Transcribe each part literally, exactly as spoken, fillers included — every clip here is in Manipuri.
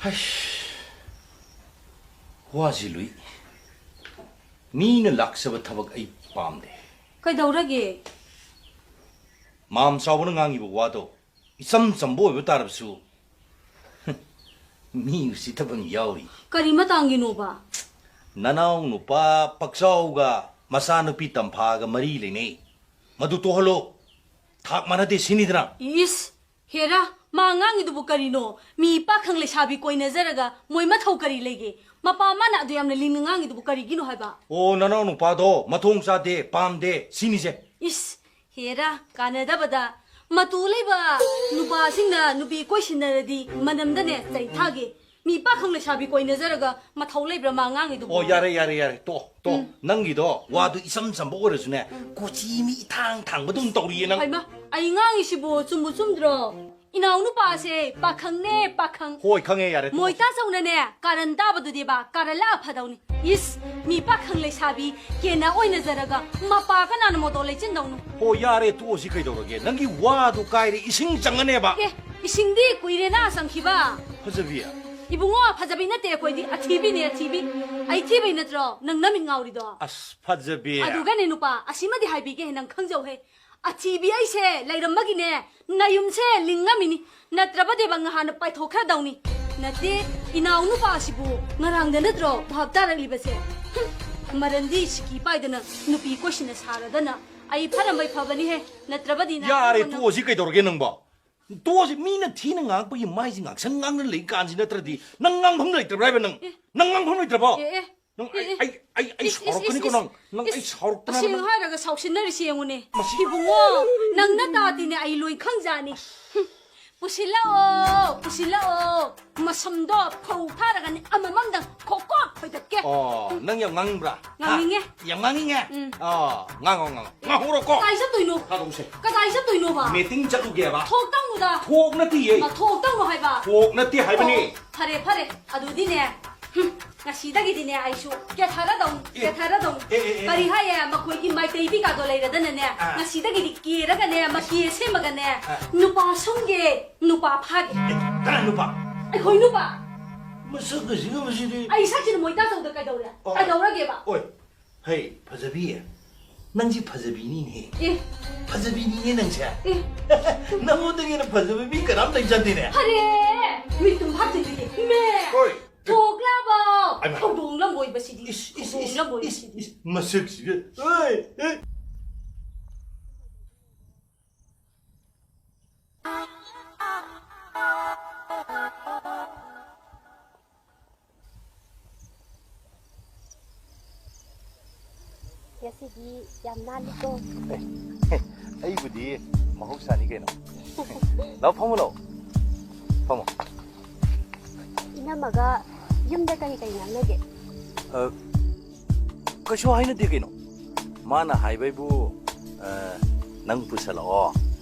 ꯍꯩꯁ, ꯋꯥꯁꯤ ꯂꯨꯏ꯫ ꯃꯤꯅ ꯂꯥꯛꯆꯕ ꯊꯕꯛ ꯑꯩ ꯄꯥꯝꯗꯦ꯫ ꯀꯩꯗꯧꯔꯒꯦ? ꯃꯥꯝ ꯆꯥꯎꯕꯅ ꯉꯥꯡꯉꯤꯕ ꯋꯥꯗꯣ ꯏꯆꯝ ꯆꯝꯕ ꯑꯣꯏꯕ ꯇꯥꯔꯕꯁꯨ, ꯃꯤ ꯎꯁꯤꯠꯇꯕ ꯑꯃ ꯌꯥꯎꯔꯤ꯫ ꯀꯔꯤ ꯃꯇꯥꯡꯒꯤꯅꯣꯕ? ꯅꯅꯥꯎ ꯅꯨꯄꯥ ꯄꯛꯆꯥꯎꯒ ꯃꯆꯥꯅꯨꯄꯤ ꯇꯝꯐꯥꯒ ꯃꯔꯤ ꯂꯩꯅꯩ꯫ ꯃꯗꯨ ꯇꯣꯛꯍꯜꯂꯣ꯫ ꯊꯥꯛ ꯃꯥꯟꯅꯗꯦ ꯁꯤꯅꯤꯗꯅ꯫ ꯏꯁ, ꯍꯦꯔꯥ, ꯃꯥ ꯉꯥꯡꯉꯤꯗꯨꯕꯨ ꯀꯔꯤꯅꯣ? ꯃꯤ ꯄꯥꯈꯪ ꯂꯩꯁꯥꯕꯤ ꯀꯣꯏꯅꯖꯔꯒ ꯃꯣꯏ ꯃꯊꯧ ꯀꯔꯤ ꯂꯩꯒꯦ? ꯃꯄꯥ ꯃꯥꯅ ꯑꯗꯨ ꯌꯥꯝꯅ ꯂꯤꯡꯅ ꯉꯥꯡꯉꯤꯗꯨꯕꯨ ꯀꯔꯤꯒꯤꯅꯣ ꯍꯥꯏꯕ? ꯑꯣ, ꯅꯅꯥꯎ ꯅꯨꯄꯥꯗꯣ ꯃꯊꯣꯡ ꯆꯥꯗꯦ, ꯄꯥꯝꯗꯦ ꯁꯤꯅꯤꯁꯦ꯫ ꯏꯁ, ꯍꯦꯔꯥ, ꯀꯥꯟꯅꯗꯕꯗ꯫ ꯃꯇꯨ ꯂꯩꯕ ꯅꯨꯄꯥꯁꯤꯡꯅ ꯅꯨꯄꯤ ꯀꯣꯏꯁꯤꯟꯅꯔꯗꯤ ꯃꯅꯝꯗꯅꯦ ꯆꯩ ꯊꯥꯒꯦ꯫ ꯃꯤ ꯄꯥꯈꯪ ꯂꯩꯁꯥꯕꯤ ꯀꯣꯏꯅꯖꯔꯒ ꯃꯊꯧ ꯂꯩꯕ꯭ꯔꯥ ꯃꯥ ꯉꯥꯡꯉꯤꯗꯨꯕꯨ? ꯑꯣ, ꯌꯥꯔꯦ, ꯌꯥꯔꯦ, ꯌꯥꯔꯦ꯫ ꯇꯣꯛꯑꯣ, ꯇꯣꯛꯑꯣ꯫ ꯎꯝ꯫ ꯅꯪꯒꯤꯗꯣ ꯋꯥꯗꯨ ꯏꯆꯝ ꯆꯝꯕ ꯑꯣꯏꯔꯁꯨꯅꯦ, ꯎꯝ꯫ ꯀꯣꯆꯤ ꯃꯤ ꯏꯊꯥꯡ ꯊꯥꯡꯕꯗꯧꯅ ꯇꯧꯔꯤꯌꯦ ꯅꯪ꯫ ꯍꯩꯃꯥ, ꯑꯩ ꯉꯥꯡꯉꯤꯁꯤꯕꯨ ꯆꯨꯝꯕꯨ ꯆꯨꯝꯗ꯭ꯔꯣ? ꯏꯅꯥꯎ ꯅꯨꯄꯥꯁꯦ ꯄꯥꯈꯪꯅꯦ, ꯄꯥꯈꯪ꯫ ꯍꯣꯏ, ꯈꯪꯉꯦ, ꯌꯥꯔꯦ, ꯇꯣꯛꯑꯣ꯫ ꯃꯣꯏꯇꯥ ꯆꯧꯅꯅꯦ ꯀꯥꯔꯟ ꯇꯥꯕꯗꯨꯗꯤꯕ ꯀꯥꯔꯟ ꯂꯥꯛꯑ ꯐꯗꯧꯅꯤ꯫ ꯏꯁ, ꯃꯤ ꯄꯥꯈꯪ ꯂꯩꯁꯥꯕꯤ ꯀꯦꯅ ꯑꯣꯏꯅꯖꯔꯒ ꯃꯄꯥ ꯀꯅꯥꯅ ꯃꯣꯇꯣ ꯂꯩꯆꯤꯟꯗꯧꯅꯣ? ꯍꯣ, ꯌꯥꯔꯦ, ꯇꯣꯛꯑꯁꯤ ꯀꯩꯗꯧꯔꯒꯦ? ꯅꯪꯒꯤ ꯋꯥꯗꯨ ꯀꯥꯏꯔꯦ, ꯏꯁꯤꯡ ꯆꯪꯉꯅꯦꯕ꯫ ꯑꯦ, ꯏꯁꯤꯡꯗꯤ ꯀꯨꯏꯔꯦꯅ ꯆꯪꯈꯤꯕ꯫ ꯐꯖꯕꯤ꯫ ꯏꯕꯨꯡꯉꯣ, ꯐꯖꯕꯤ ꯅꯠꯇꯦ ꯑꯩꯈꯣꯏꯗꯤ, ꯑꯊꯤꯕꯤꯅꯦ, ꯑꯊꯤꯕꯤ꯫ ꯑꯩ ꯊꯤꯕꯩ ꯅꯠꯇ꯭ꯔꯣ ꯅꯪ ꯅꯃꯤꯠ ꯉꯥꯎꯔꯤꯗꯣ? ꯑꯁ, ꯐꯖꯕꯤ꯫ ꯑꯗꯨꯒꯅꯦ ꯅꯨꯄꯥ, ꯑꯁꯤꯃꯗꯤ ꯍꯥꯏꯕꯤꯒꯦ, ꯅꯪ ꯈꯪꯖꯧꯍꯦ꯫ ꯑꯊꯤꯕꯤ ꯑꯩꯁꯦ ꯂꯩꯔꯝꯕꯒꯤꯅꯦ ꯅꯌꯨꯝꯁꯦ ꯂꯤꯡꯉꯝꯃꯤꯅꯤ, ꯅꯠꯇ꯭ꯔꯕꯗꯤꯕ ꯉꯍꯥꯟꯅ ꯄꯥꯏꯊꯣꯛꯈ꯭ꯔꯗꯧꯅꯤ꯫ ꯅꯠꯇꯦ, ꯏꯅꯥꯎ ꯅꯨꯄꯥꯁꯤꯕꯨ ꯉꯔꯥꯡꯗ ꯅꯠꯇ꯭ꯔꯣ ꯚꯥꯞ ꯇꯥꯔꯛꯂꯤꯕꯁꯦ? ꯍꯨꯝ, ꯃꯔꯟꯗꯤ ꯁꯤꯀꯤ ꯄꯥꯏꯗꯅ ꯅꯨꯄꯤ ꯀꯣꯏꯁꯤꯟꯅ ꯁꯥꯔꯗꯅ꯫ ꯑꯩ ꯐꯔꯝꯕꯩ ꯐꯕꯅꯤꯍꯦ, ꯅꯠꯇ꯭ꯔꯕꯗꯤ ꯅꯍꯥꯟ ꯌꯥꯔꯦ, ꯅꯪ ꯇꯣꯛꯑꯁꯤ ꯀꯩꯗꯧꯔꯒꯦ ꯅꯪꯕꯣ? ꯇꯣꯛꯑꯁꯤ, ꯃꯤꯅ ꯊꯤꯅ ꯉꯥꯡꯉꯛꯄꯒꯤ ꯃꯥꯏꯁꯤ ꯉꯥꯛꯁꯪ ꯉꯥꯡꯅ ꯂꯩ ꯀꯥꯟꯁꯤ ꯅꯠꯇ꯭ꯔꯗꯤ ꯅꯪ ꯉꯥꯡꯐꯝ ꯂꯩꯇ꯭ꯔꯕ꯭ꯔꯥ ꯍꯥꯏꯕ ꯅꯪ? ꯑꯦ꯫ ꯅꯪ ꯉꯥꯡꯐꯝ ꯂꯩꯇ꯭ꯔꯕꯣ? ꯑꯦ, ꯑꯦ꯫ ꯅꯪ ꯑꯩ, ꯑꯦ, ꯑꯦ꯫ ꯑꯩ, ꯑꯩ, ꯑꯩ ꯏꯁ, ꯏꯁ, ꯁꯥꯎꯔꯛꯀꯅꯤꯀꯣ ꯏꯁ, ꯅꯪ꯫ ꯅꯪ ꯏꯁ, ꯑꯩ ꯏꯁ꯫ ꯁꯥꯎꯔꯛꯇꯅꯕ ꯑꯁꯦꯡ ꯅꯪ꯫ ꯍꯥꯏꯔꯒ ꯁꯥꯎꯁꯤꯟꯅꯔꯤꯁꯤ ꯌꯦꯡꯉꯨꯅꯦ꯫ ꯃꯁꯤ ꯏꯕꯨꯡꯉꯣ, ꯅꯪ ꯅꯇꯥꯗꯤꯅꯦ ꯑꯩ ꯂꯣꯏ ꯈꯪꯖꯥꯅꯤ꯫ ꯍꯨꯝ, ꯄꯨꯁꯤꯜꯂꯛꯑꯣ, ꯄꯨꯁꯤꯜꯂꯛꯑꯣ꯫ ꯃꯁꯝꯗꯣ ꯐꯧ ꯊꯥꯔꯒꯅꯦ ꯑꯃꯃꯝꯗꯪ ꯈꯣꯛ ꯈꯣꯛ ꯐꯣꯏꯗꯠꯀꯦ꯫ ꯑꯣ, ꯅꯪ ꯌꯥꯝ ꯉꯥꯡꯅꯤꯡꯕ꯭ꯔꯥ? ꯉꯥꯡꯅꯤꯡꯉꯦ꯫ ꯍꯥ? ꯌꯥꯝ ꯉꯥꯡꯅꯤꯡꯉꯦ? ꯎꯝ꯫ ꯑꯣ, ꯉꯥꯡꯉꯣ, ꯉꯥꯡꯉꯣ꯫ ꯉꯥꯡꯍꯧꯔꯣꯀꯣ꯫ ꯀꯗꯥꯏ ꯆꯠꯇꯣꯏꯅꯣ? ꯊꯥꯗꯣꯛꯁꯦ꯫ ꯀꯗꯥꯏ ꯆꯠꯇꯣꯏꯅꯣꯕ? ꯃꯤꯇꯤꯡ ꯆꯠꯂꯨꯒꯦꯕ꯫ ꯊꯣꯛꯇꯧꯅꯨꯗ꯫ ꯊꯣꯛ ꯅꯠꯇꯤꯌꯦ꯫ ꯑ, ꯊꯣꯛꯇꯧꯅꯨ ꯍꯥꯏꯕ꯫ ꯊꯣꯛ ꯅꯠꯇꯦ ꯍꯥꯏꯕꯅꯤ꯫ ꯑꯣ, ꯐꯔꯦ, ꯐꯔꯦ꯫ ꯑꯗꯨꯗꯤꯅꯦ, ꯍꯨꯝ, ꯉꯁꯤꯗꯒꯤꯗꯤꯅꯦ ꯑꯩꯁꯨ ꯀꯦꯊꯔꯗꯧꯅꯤ, ꯑꯦ, ꯀꯦꯊꯔꯗꯧꯅꯤ꯫ ꯑꯦ, ꯑꯦ, ꯑꯦ꯫ ꯀꯔꯤ ꯍꯥꯏꯌꯦ? ꯃꯈꯣꯏꯒꯤ ꯃꯥꯏꯇꯩ ꯕꯤꯀꯥꯗꯣ ꯂꯩꯔꯗꯅꯅꯦ, ꯑꯥ꯫ ꯉꯁꯤꯗꯒꯤꯗꯤ ꯀꯦꯔꯒꯅꯦ, ꯃꯀꯦ ꯁꯦꯝꯃꯒꯅꯦ, ꯑꯥ꯫ ꯅꯨꯄꯥ ꯁꯨꯝꯒꯦ, ꯅꯨꯄꯥ ꯐꯥꯒꯦ꯫ ꯑꯦ, ꯀꯅꯥ ꯅꯨꯄꯥ? ꯑꯩꯈꯣꯏ ꯅꯨꯄꯥ꯫ ꯃꯁꯛ ꯑꯁꯤꯒ ꯃꯁꯤꯗꯤ꯫ ꯑꯩ ꯁꯛꯁꯤꯅ ꯃꯣꯏꯇꯥ ꯆꯧꯗ ꯀꯩꯗꯧꯔꯦ? ꯑꯣ꯫ ꯀꯩꯗꯧꯔꯒꯦꯕ? ꯑꯣꯏ, ꯍꯩ, ꯐꯖꯕꯤ, ꯅꯪꯁꯤ ꯐꯖꯕꯤꯅꯤꯅꯦꯍꯦ꯫ ꯑꯦ꯫ ꯐꯖꯕꯤꯅꯤꯅꯦ ꯅꯪꯁꯦ꯫ ꯑꯦ꯫ ꯅꯪꯉꯣꯟꯗꯒꯤ ꯍꯦꯟꯅ ꯐꯖꯕ ꯃꯤ ꯀꯅꯥꯝ ꯂꯩꯖꯗꯦꯅꯦ꯫ ꯐꯔꯦ, ꯃꯤꯠꯇꯨꯝ ꯐꯥꯛꯆꯤꯟꯕꯤꯒꯦ꯫ ꯃꯦ꯫ ꯍꯣꯏ꯫ ꯊꯣꯛꯂꯕꯣ? ꯑꯩꯃ꯫ ꯍꯧꯗꯣꯡ ꯂꯝꯕꯣꯏꯕꯁꯤꯗꯤ꯫ ꯏꯁ, ꯏꯁ, ꯏꯁ, ꯍꯧꯗꯣꯡ ꯂꯝꯕꯣꯏꯕꯁꯤꯗꯤ꯫ ꯏꯁ, ꯏꯁ, ꯃꯁꯛꯁꯤꯒ꯫ ꯑꯣꯏ, ꯑꯦ꯫ ꯉꯁꯤꯗꯤ ꯌꯥꯝ ꯅꯥꯜꯂꯤꯀꯣ꯫ ꯑꯦ, ꯑꯩꯕꯨꯗꯤ ꯃꯍꯧꯁꯥꯅꯤ ꯀꯩꯅꯣ꯫ ꯂꯥꯎ, ꯐꯝꯃꯣ, ꯂꯥꯎ꯫ ꯐꯝꯃꯣ꯫ ꯏꯅꯝꯃꯒ ꯌꯨꯝꯗ ꯀꯔꯤ ꯀꯔꯤ ꯉꯥꯡꯅꯒꯦ? ꯑ, ꯀꯩꯁꯨ ꯍꯥꯏꯅꯗꯦ ꯀꯩꯅꯣ꯫ ꯃꯥꯅ ꯍꯥꯏꯕꯩꯕꯨ, ꯑ, "ꯅꯪ ꯄꯨꯁꯜꯂꯛꯑꯣ,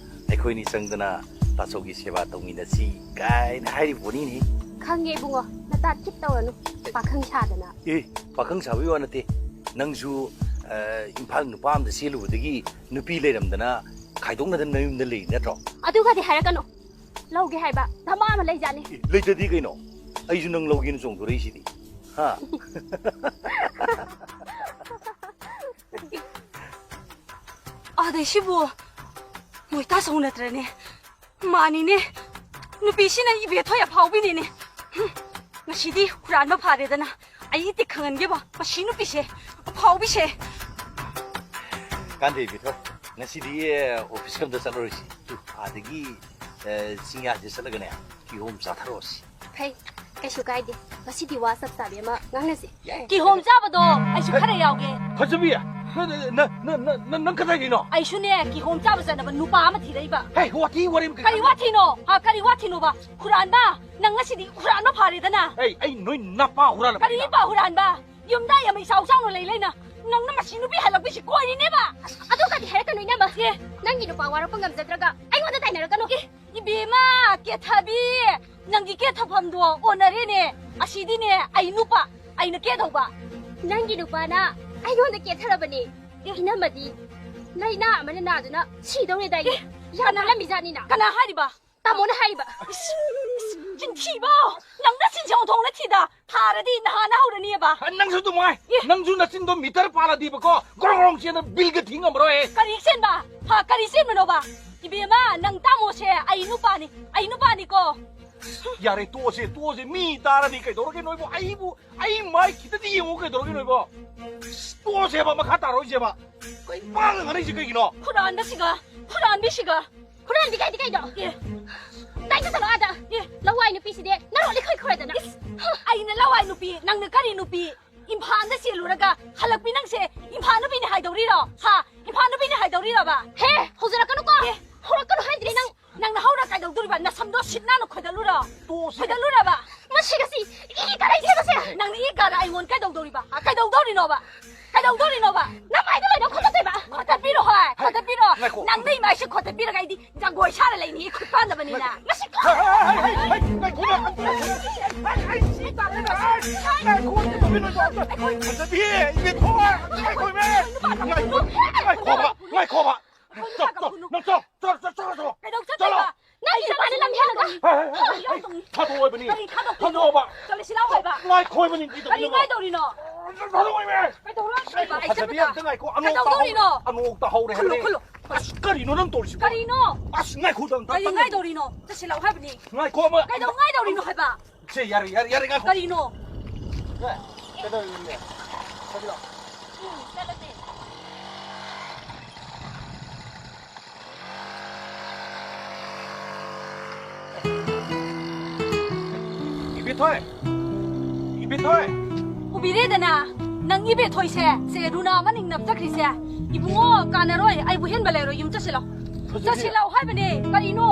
ꯑꯩꯈꯣꯏꯅꯤ ꯆꯪꯗꯅ ꯇꯥꯆꯧꯒꯤ ꯁꯦꯕꯥ ꯇꯧꯃꯤꯟꯅꯁꯤ" ꯀꯥꯏꯅ ꯍꯥꯏꯔꯤꯕꯣꯅꯤꯅꯦ꯫ ꯈꯪꯉꯦ ꯏꯕꯨꯡꯉꯣ, ꯅꯇꯥ ꯊꯤꯠ ꯇꯧꯔꯅꯨ, ꯄꯥꯈꯪ ꯁꯥꯗꯅ꯫ ꯑꯦ, ꯄꯥꯈꯪ ꯁꯥꯕꯒꯤ ꯋꯥ ꯅꯠꯇꯦ꯫ ꯅꯪꯁꯨ, ꯑ, ꯏꯝꯐꯥꯜ ꯅꯨꯄꯥ ꯑꯃꯗ ꯆꯦꯜꯂꯨꯕꯗꯒꯤ ꯅꯨꯄꯤ ꯂꯩꯔꯝꯗꯅ ꯈꯥꯏꯗꯣꯛꯅꯗꯅ ꯅꯌꯨꯝꯗ ꯂꯩ ꯅꯠꯇ꯭ꯔꯣ? ꯑꯗꯨꯒꯗꯤ ꯍꯥꯏꯔꯛꯀꯅꯨ꯫ ꯂꯧꯒꯦ ꯍꯥꯏꯕ ꯙꯃꯥ ꯑꯃ ꯂꯩꯖꯥꯠꯅꯤ꯫ ꯑꯦ, ꯂꯩꯇꯗꯤ ꯀꯩꯅꯣ? ꯑꯩꯁꯨ ꯅꯪ ꯂꯧꯒꯦꯅ ꯆꯣꯡꯊꯣꯔꯛꯏꯁꯤꯗꯤ꯫ ꯍꯥ? ꯑꯗꯩ ꯁꯤꯕꯨ ꯃꯣꯏꯇꯥ ꯆꯧ ꯅꯠꯇ꯭ꯔꯅꯦ? ꯃꯥꯅꯤꯅꯦ, ꯅꯨꯄꯤꯁꯤꯅ ꯏꯕꯦꯊꯣꯏ ꯑꯐꯥꯎꯕꯤꯅꯤꯅꯦ꯫ ꯍꯨꯝ, ꯉꯁꯤꯗꯤ ꯍꯨꯔꯥꯟꯕ ꯐꯥꯔꯦꯗꯅ꯫ ꯑꯩ ꯏꯇꯤꯛ ꯈꯪꯍꯟꯒꯦꯕ, ꯃꯁꯤ ꯅꯨꯄꯤꯁꯦ, ꯑꯐꯥꯎꯕꯤꯁꯦ꯫ ꯀꯥꯟꯗꯦ ꯏꯕꯦꯊꯣꯏ, ꯉꯁꯤꯗꯤ, ꯑꯦ, ꯑꯣꯐꯤꯁꯀ ꯑꯝꯇ ꯆꯠꯂꯔꯣꯏꯁꯤ꯫ ꯇꯨ, ꯑꯥꯗꯒꯤ, ꯑꯦ, ꯆꯤꯡꯌꯥꯁꯦ ꯆꯠꯂꯒꯅꯦ, ꯀꯤꯍꯣꯝ ꯆꯥꯊꯔꯛꯑꯣꯁꯤ꯫ ꯐꯩ, ꯀꯩꯁꯨ ꯀꯥꯏꯗꯦ꯫ ꯉꯁꯤꯗꯤ ꯋꯥ ꯆꯞ ꯆꯥꯕꯤ ꯑꯃ ꯉꯥꯡꯅꯁꯤ꯫ ꯌꯥꯏ꯫ ꯀꯤꯍꯣꯝ ꯆꯥꯕꯗꯣ ꯑꯩꯁꯨ ꯈꯔ ꯌꯥꯎꯒꯦ꯫ ꯐꯖꯕꯤ, ꯅ-, ꯅ-, ꯅ-, ꯅ-, ꯅ-, ꯅꯪ ꯀꯗꯥꯏꯗꯩꯅꯣ? ꯑꯩꯁꯨꯅꯦ, ꯀꯤꯍꯣꯝ ꯆꯥꯕ ꯆꯠꯅꯕ ꯅꯨꯄꯥ ꯑꯃ ꯊꯤꯔꯛꯏꯕ꯫ ꯍꯦ, ꯋꯥꯊꯤ ꯋꯥꯔꯦꯝ ꯀꯩ-, ꯀꯔꯤ ꯋꯥꯊꯤꯅꯣ? ꯍꯥ, ꯀꯔꯤ ꯋꯥꯊꯤꯅꯣꯕ? ꯍꯨꯔꯥꯟꯕ! ꯅꯪ ꯉꯁꯤꯗꯤ ꯍꯨꯔꯥꯟꯕ ꯐꯥꯔꯦꯗꯅ꯫ ꯑꯩ, ꯑꯩ ꯅꯣꯏ ꯅꯄꯥ ꯍꯨꯔꯥꯜꯂꯕ ꯀꯔꯤ ꯀꯩꯅꯣ? ꯅꯄꯥ ꯍꯨꯔꯥꯟꯕ? ꯌꯨꯝꯗ ꯌꯥꯝ ꯏꯆꯥꯎ ꯆꯥꯎꯅ ꯂꯩ ꯂꯩꯅ ꯅꯪꯅ ꯃꯁꯤ ꯅꯨꯄꯤ ꯍꯜꯂꯛꯄꯤꯁꯤ ꯀꯣꯏꯔꯤꯅꯦꯕ꯫ ꯑꯁ, ꯑꯗꯨꯒꯗꯤ ꯍꯥꯏꯔꯛꯀꯅꯨ, ꯏꯅꯝꯃ꯫ ꯑꯦ꯫ ꯅꯪꯒꯤ ꯅꯨꯄꯥ ꯋꯥꯔꯛꯄ ꯉꯝꯖꯗ꯭ꯔꯒ ꯑꯩꯉꯣꯟꯗ ꯇꯥꯏꯅꯔꯛꯀꯅꯨ꯫ ꯑꯦ, ꯏꯕꯦꯝꯃ, ꯀꯦꯊꯕꯤ, ꯅꯪꯒꯤ ꯀꯦꯊꯐꯝꯗꯣ ꯑꯣꯟꯅꯔꯦꯅꯦ꯫ ꯑꯁꯤꯗꯤꯅꯦ ꯑꯩ ꯅꯨꯄꯥ, ꯑꯩꯅ ꯀꯦꯊꯧꯕ꯫ ꯅꯪꯒꯤ ꯅꯨꯄꯥꯅ ꯑꯩꯉꯣꯟꯗ ꯀꯦꯊꯔꯕꯅꯦ꯫ ꯑꯦ꯫ ꯏꯅꯝꯃꯗꯤ ꯂꯥꯏꯅꯥ ꯑꯃꯅ ꯅꯥꯗꯨꯅ ꯁꯤꯗꯧꯔꯦꯗꯥꯏꯅꯦ꯫ ꯑꯦ, ꯌꯥꯝ ꯀꯅꯥ-, ꯋꯥꯠꯂꯝꯃꯤꯖꯥꯠꯅꯤꯅ꯫ ꯀꯅꯥ ꯍꯥꯏꯔꯤꯕ? ꯇꯥꯃꯣꯅ ꯍꯥꯏꯔꯤꯕ꯫ ꯏꯁ, ꯏꯁ, ꯆꯤꯟ ꯊꯤꯕ! ꯅꯪ ꯅꯆꯤꯟꯁꯦ ꯑꯣꯟꯊꯣꯛꯅ ꯊꯤꯗ! ꯊꯥꯔꯗꯤ ꯅꯍꯥꯟꯅ ꯍꯧꯔꯅꯤꯕ꯫ ꯑ, ꯅꯪꯁꯨ ꯑꯗꯨꯃꯥꯏ꯫ ꯑꯦ꯫ ꯅꯪꯁꯨ ꯅꯆꯤꯟꯗꯣ ꯃꯤꯇꯔ ꯄꯥꯜꯂꯗꯤꯕꯀꯣ, ꯒ꯭ꯔꯣꯡ ꯒ꯭ꯔꯣꯡ ꯆꯦꯟꯗ ꯕꯤꯜꯒ ꯊꯤ ꯉꯝꯃꯔꯣꯏ꯫ ꯀꯔꯤ ꯆꯦꯟꯕ? ꯍꯥ, ꯀꯔꯤ ꯆꯦꯟꯕꯅꯣꯕ? ꯏꯕꯦꯝꯃ, ꯅꯪ ꯇꯥꯃꯣꯁꯦ ꯑꯩ ꯅꯨꯄꯥꯅꯤ, ꯑꯩ ꯅꯨꯄꯥꯅꯤꯀꯣ꯫ ꯌꯥꯔꯦ, ꯇꯣꯛꯑꯁꯦ, ꯇꯣꯛꯑꯁꯦ꯫ ꯃꯤ ꯇꯥꯔꯗꯤ ꯀꯩꯗꯧꯔꯒꯦ ꯅꯣꯏꯕꯣ? ꯑꯩꯕꯨ, ꯑꯩ ꯃꯥꯏ ꯈꯤꯇꯗꯤ ꯌꯦꯡꯉꯨ ꯀꯩꯗꯧꯔꯒꯦ ꯅꯣꯏꯕꯣ? ꯇꯣꯛꯑꯁꯦꯕ, ꯃꯈꯥ ꯇꯥꯔꯣꯏꯁꯦꯕ꯫ ꯀꯩ ꯄꯥꯡꯒ ꯉꯥꯡꯅꯩꯁꯦ ꯀꯩꯒꯤꯅꯣ? ꯍꯨꯔꯥꯟꯕꯁꯤꯒ, ꯍꯨꯔꯥꯟꯕꯤꯁꯤꯒ꯫ ꯍꯨꯔꯥꯟꯕꯤ ꯀꯥꯏꯗꯤ ꯀꯩꯗꯣ? ꯑꯦ꯫ ꯅꯪ ꯆꯠꯂꯣ ꯑꯥꯗ꯫ ꯑꯦ꯫ ꯂꯋꯥꯏ ꯅꯨꯄꯤꯁꯤꯗꯤ ꯅꯔꯣꯜ ꯏꯈꯣꯏ ꯈꯣꯏꯗꯅ꯫ ꯏꯁ, ꯑꯩꯅ ꯂꯋꯥꯏ ꯅꯨꯄꯤ, ꯅꯪꯅ ꯀꯔꯤ ꯅꯨꯄꯤ? ꯏꯝꯐꯥꯜꯗ ꯆꯦꯜꯂꯨꯔꯒ ꯍꯜꯂꯛꯄꯤ ꯅꯪꯁꯦ ꯏꯝꯐꯥꯜ ꯅꯨꯄꯤꯅꯤ ꯍꯥꯏꯗꯧꯔꯤꯔꯣ? ꯍꯥ? ꯏꯝꯐꯥꯜ ꯅꯨꯄꯤꯅꯤ ꯍꯥꯏꯗꯧꯔꯤꯔꯕ? ꯍꯦ, ꯍꯧꯖꯔꯛꯀꯅꯨꯀꯣ꯫ ꯑꯦ꯫ ꯍꯧꯔꯛꯀꯅꯨ ꯍꯥꯏꯗ꯭ꯔꯤ ꯅꯪ꯫ ꯅꯪꯅ ꯍꯧꯔ ꯀꯩꯗꯧꯗꯣꯔꯤꯕ? ꯅꯁꯝꯗꯣ ꯁꯤꯠ ꯅꯥꯟꯅ ꯈꯣꯏꯗꯠꯂꯨꯔꯣ? ꯇꯣꯛꯑꯁꯤ꯫ ꯈꯣꯏꯗꯠꯂꯨꯔꯕ? ꯃꯁꯤꯒꯁꯤ ꯏ ꯀꯔꯤ ꯊꯦꯕꯁꯦ? ꯅꯪꯅ ꯏ ꯀꯥꯔ ꯑꯩꯉꯣꯟꯗ ꯀꯩꯗꯧꯗꯧꯔꯤꯕ? ꯍꯥ? ꯀꯩꯗꯧꯗꯧꯔꯤꯅꯣꯕ? ꯀꯩꯗꯧꯗꯧꯔꯤꯅꯣꯕ? ꯅꯃꯥꯏꯗ ꯂꯣꯏꯅ ꯈꯣꯠꯇꯠꯇꯣꯏꯕ꯫ ꯈꯣꯠꯇꯠꯄꯤꯔꯣ ꯍꯣꯏ, ꯈꯣꯠꯇꯠꯄꯤꯔꯣ꯫ ꯉꯥꯏꯈꯣ꯫ ꯅꯪ ꯅꯩ ꯃꯥꯏꯁꯦ ꯈꯣꯠꯇꯠꯄꯤꯔꯒ ꯑꯩꯗꯤ ꯖꯒꯣꯏ ꯁꯥꯔ ꯂꯩꯅꯤ, ꯏꯈꯨꯠ ꯄꯥꯟꯗꯕꯅꯤꯅ꯫ ꯃꯁꯤ ꯍꯩ, ꯍꯩ, ꯍꯩ, ꯍꯩ, ꯍꯩ, ꯉꯥꯏꯈꯣ, ꯉꯥꯏꯈꯣ, ꯉꯥꯏꯈꯣ, ꯉꯥꯏꯈꯣ, ꯉꯥꯏꯈꯣ, ꯉꯥꯏꯈꯣ, ꯐꯖꯕꯤ, ꯏꯕꯦꯟꯊꯣꯏ, ꯉꯥꯏꯈꯣ, ꯏꯕꯦꯟ, ꯉꯥꯏꯈꯣ, ꯉꯥꯏꯈꯣꯕ, ꯉꯥꯏꯈꯣꯕ, ꯅꯪ ꯆꯠꯂꯣ, ꯆꯠꯂꯣ, ꯆꯠꯂꯣ, ꯆꯠꯂꯣ, ꯆꯠꯂꯣ, ꯀꯩꯗꯧ ꯆꯠꯇꯣꯏꯕ? ꯆꯠꯂꯣ꯫ ꯅꯪꯒꯤ ꯅꯨꯄꯥꯅ ꯂꯝ ꯍꯦꯜꯂꯒ꯫ ꯍꯦ, ꯍꯦ, ꯍꯦ, ꯍꯦ, ꯊꯥꯗꯣꯛꯑꯣ ꯏꯕꯥꯅꯤ꯫ ꯀꯔꯤ ꯊꯥꯗꯣꯛꯇꯣꯏꯅꯣ? ꯊꯥꯗꯣꯛꯑꯣꯕ꯫ ꯆꯠꯂꯁꯤ ꯂꯥꯎ ꯍꯥꯏꯕ꯫ ꯉꯥꯏꯈꯣ ꯏꯕꯥꯅꯤ, ꯀꯔꯤ ꯀꯔꯤ ꯇꯧꯗꯣꯏꯅꯣ? ꯉꯥꯏꯗꯧꯔꯤꯅꯣ? ꯊꯥꯗꯣꯛꯑꯣ ꯏꯕꯥꯅꯤ꯫ ꯀꯩꯗꯧꯔꯣ? ꯉꯥꯏꯈꯣ, ꯑꯩ ꯐꯖꯕꯤ ꯆꯠꯄꯗ꯫ ꯑꯝꯇ ꯉꯥꯏꯈꯣ, ꯑꯅꯣꯛ ꯀꯩꯗꯧꯗꯣꯔꯤꯅꯣ? ꯇꯥꯍꯧ-, ꯑꯅꯣꯛ ꯇꯥꯍꯧꯔꯦ ꯈꯨꯜꯂꯨ, ꯍꯥꯏꯕꯅꯦ꯫ ꯈꯨꯜꯂꯨ꯫ ꯑꯁ, ꯀꯔꯤꯅꯣ ꯅꯪ ꯇꯧꯔꯤꯁꯤꯕꯣ? ꯀꯔꯤꯅꯣ? ꯑꯁ, ꯉꯥꯏꯈꯣ, ꯑꯝꯇ, ꯀꯔꯤ ꯑꯝꯇ ꯉꯥꯏꯗꯧꯔꯤꯅꯣ? ꯆꯠꯁꯤ ꯂꯥꯎ ꯍꯥꯏꯕꯅꯤ꯫ ꯉꯥꯏꯈꯣ, ꯑꯃ, ꯀꯩꯗꯧ ꯉꯥꯏꯗꯧꯔꯤꯅꯣ ꯍꯥꯏꯕ? ꯁꯦ, ꯌꯥꯔꯦ, ꯌꯥꯔꯦ, ꯌꯥꯔꯦ, ꯉꯥꯏꯈꯣ꯫ ꯀꯔꯤꯅꯣ? ꯁꯦ, ꯀꯩꯗꯧꯔꯤꯅꯣ? ꯆꯠꯁꯤ ꯂꯥꯎ꯫ ꯎꯝ, ꯆꯠꯂꯁꯦ꯫ ꯏꯕꯦꯊꯣꯏ! ꯏꯕꯦꯊꯣꯏ! ꯎꯕꯤꯔꯦꯗꯅ, ꯅꯪ ꯏꯕꯦꯊꯣꯏꯁꯦ, ꯁꯦ ꯔꯨꯅꯥ ꯃꯅꯤꯡ ꯅꯞꯆꯈ꯭ꯔꯤꯁꯦ꯫ ꯏꯕꯨꯡꯉꯣ, ꯀꯥꯟꯅꯔꯣꯏ, ꯑꯩꯕꯨ ꯍꯦꯟꯕ ꯂꯩꯔꯣꯏ, ꯌꯨꯝ ꯆꯠꯁꯤꯜꯂꯣ꯫ ꯐꯖꯕꯤ꯫ ꯆꯠꯁꯤꯜꯂꯣ ꯍꯥꯏꯕꯅꯦ, ꯀꯔꯤꯅꯣ?